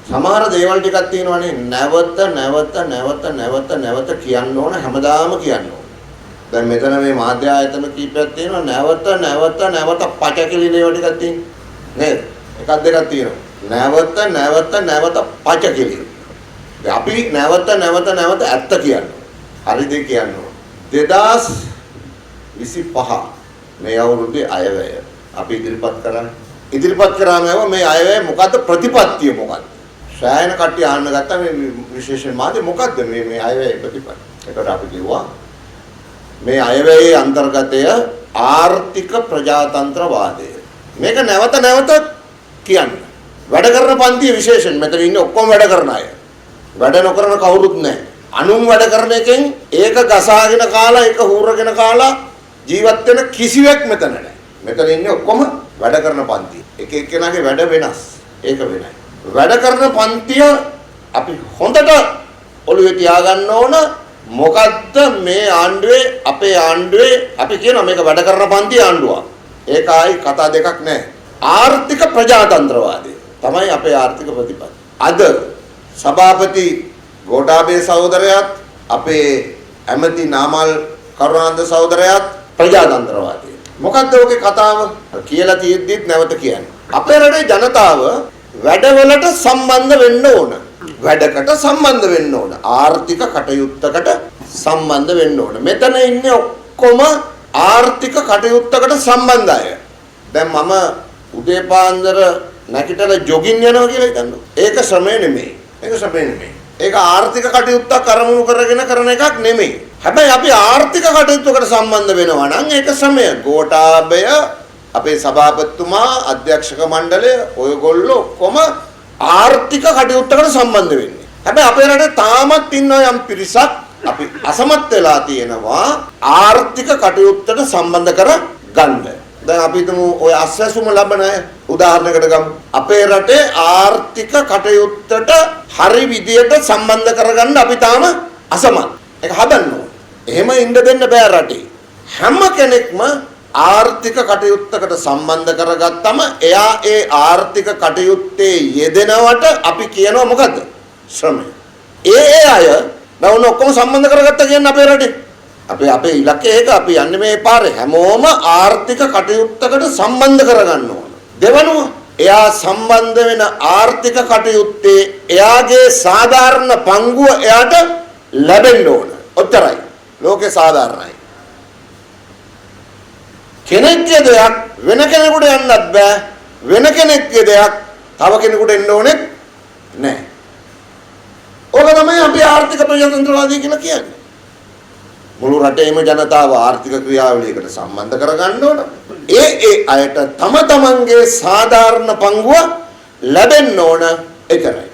සමහර දේවල් ටිකක් තියෙනවානේ නැවත නැවත නැවත නැවත නැවත කියන්න ඕන, හැමදාම කියන්න ඕන. දැන් මෙතන මේ මාධ්‍ය ආයතන කීපයක් තියෙනවා, නැවත නැවත නැවත පචකිලින ඒවා ටිකක් තියෙනවා නේද? එකක් දෙකක් තියෙනවා. නැවත නැවත නැවත පචකිලින. දැන් අපි නැවත නැවත නැවත ඇත්ත කියන්න ඕන. හරි දේ කියන්න ඕන. 2025 මේ අවුරුද්දේ අයවැය අපි ඉදිරිපත් කරන්නේ. ඉදිරිපත් කරාම ඇහුවා මේ අයවැය මොකද්ද, ප්‍රතිපත්තිය මොකද්ද? සෑහෙන කට්ටිය අහන්න ගත්තා මේ විශේෂ මාධ්‍ය මොකද්ද මේ මේ අයවැය ප්‍රතිපත්තිය. ඒකට අපි කිව්වා මේ අයවැයේ අන්තර්ගතය ආර්ථික ප්‍රජාතන්ත්‍රවාදය. මේක නැවත නැවත කියන්න. වැඩ කරන පන්තිය විශේෂයෙන් මෙතන ඉන්නේ ඔක්කොම වැඩ කරන අය. වැඩ නොකරන කවුරුත් නැහැ. අනුන් වැඩ කරන එකෙන් ඒක ගසාගෙන කාලා ඒක හූරගෙන කාලා ජීවත් වෙන කිසිවෙක් මෙතන නැහැ. මෙතන ඉන්නේ ඔක්කොම වැඩ කරන පන්තිය. එක එක්කෙනාගේ වැඩ වෙනස්. ඒක වෙනයි. වැඩ කරන පන්තිය අපි හොඳට ඔළුවේ තියාගන්න ඕන. මොකද්ද මේ ආණ්ඩුවේ, අපේ ආණ්ඩුවේ අපි කියනවා මේක වැඩ කරන පන්තිය ආණ්ඩුවක්. ඒක ආයි කතා දෙකක් නෑ. ආර්ථික ප්‍රජාතන්ත්‍රවාදය තමයි අපේ ආර්ථික ප්‍රතිපත්තිය. අද සභාපති ගෝඨාභය සහෝදරයාත් අපේ ඇමති නාමල් කරුණානන්ද සහෝදරයාත් ප්‍රජාතන්ත්‍රවාදී. මොකද්ද ඔකේ කතාව කියලා තියෙද්දිත් නැවත කියන්නේ. අපේ රටේ ජනතාව වැඩවලට සම්බන්ධ වෙන්න ඕන. වැඩකට සම්බන්ධ වෙන්න ඕන. ආර්ථික කටයුත්තකට සම්බන්ධ වෙන්න ඕන. මෙතන ඉන්නේ ඔක්කොම ආර්ථික කටයුත්තකට සම්බන්ධ අය. දැන් මම උදේ පාන්දර නැගිටලා ජොගින් යනවා කියලා හිතන්න. ඒක ශ්‍රමය නෙමෙයි. ඒක ශ්‍රමය නෙමෙයි. ඒක ආර්ථික කටයුත්තක් අරමුණු කරගෙන කරන එකක් නෙමෙයි. හැබැයි අපි ආර්ථික කටයුත්තකට සම්බන්ධ වෙනවා නම් ඒක ශ්‍රමය. ගෝඨාභය අපේ සභාපතිතුමා, අධ්‍යක්ෂක මණ්ඩලය, ඔයගොල්ලෝ ඔක්කොම ආර්ථික කටයුත්තකට සම්බන්ධ වෙන්නේ. හැබැයි අපේ රටේ තාමත් ඉන්නවා යම් පිරිසක් අපි අසමත් වෙලා තියෙනවා ආර්ථික කටයුත්තට සම්බන්ධ කර ගන්න. දැන් අපි හිතමු ඔය අස්වැසුම ලබන අය උදාහරණයකට ගමු. අපේ රටේ ආර්ථික කටයුත්තට හරි විදියට සම්බන්ධ කරගන්න අපි තාම අසමත්. ඒක හදන්න ඕන. එහෙම ඉන්න දෙන්න බෑ රටේ. හැම කෙනෙක්ම ආර්ථික කටයුත්තකට සම්බන්ධ කරගත්තම එයා ඒ ආර්ථික කටයුත්තේ යෙදෙනවට අපි කියනවා මොකද්ද? ශ්‍රමය. ඒ ඒ අය දැන් ඔන්න ඔක්කොම සම්බන්ධ කරගත්තා කියන්නේ අපේ රටේ. අපේ අපේ ඉලක්කය ඒක, අපි යන්නේ මේ පාරේ. හැමෝම ආර්ථික කටයුත්තකට සම්බන්ධ කරගන්න ඕන. දෙවනුව එයා සම්බන්ධ වෙන ආර්ථික කටයුත්තේ එයාගේ සාධාරණ පංගුව එයාට ලැබෙන්න ඕන. ඔච්චරයි. ලෝකේ සාධාරණයි. කෙනෙක්ගේ දෙයක් වෙන කෙනෙකුට යන්නත් බෑ. වෙන කෙනෙක්ගේ දෙයක් තව කෙනෙකුට එන්න ඕනෙත් නෑ. ඕක තමයි අපි ආර්ථික ප්‍රජාතන්ත්‍රවාදී කියලා කියන්නේ. මුළු රටේම ජනතාව ආර්ථික ක්‍රියාවලියකට සම්බන්ධ කරගන්න ඕන. ඒ ඒ අයට තම තමන්ගේ සාධාරණ පංගුව ලැබෙන්න ඕන. එතරයි.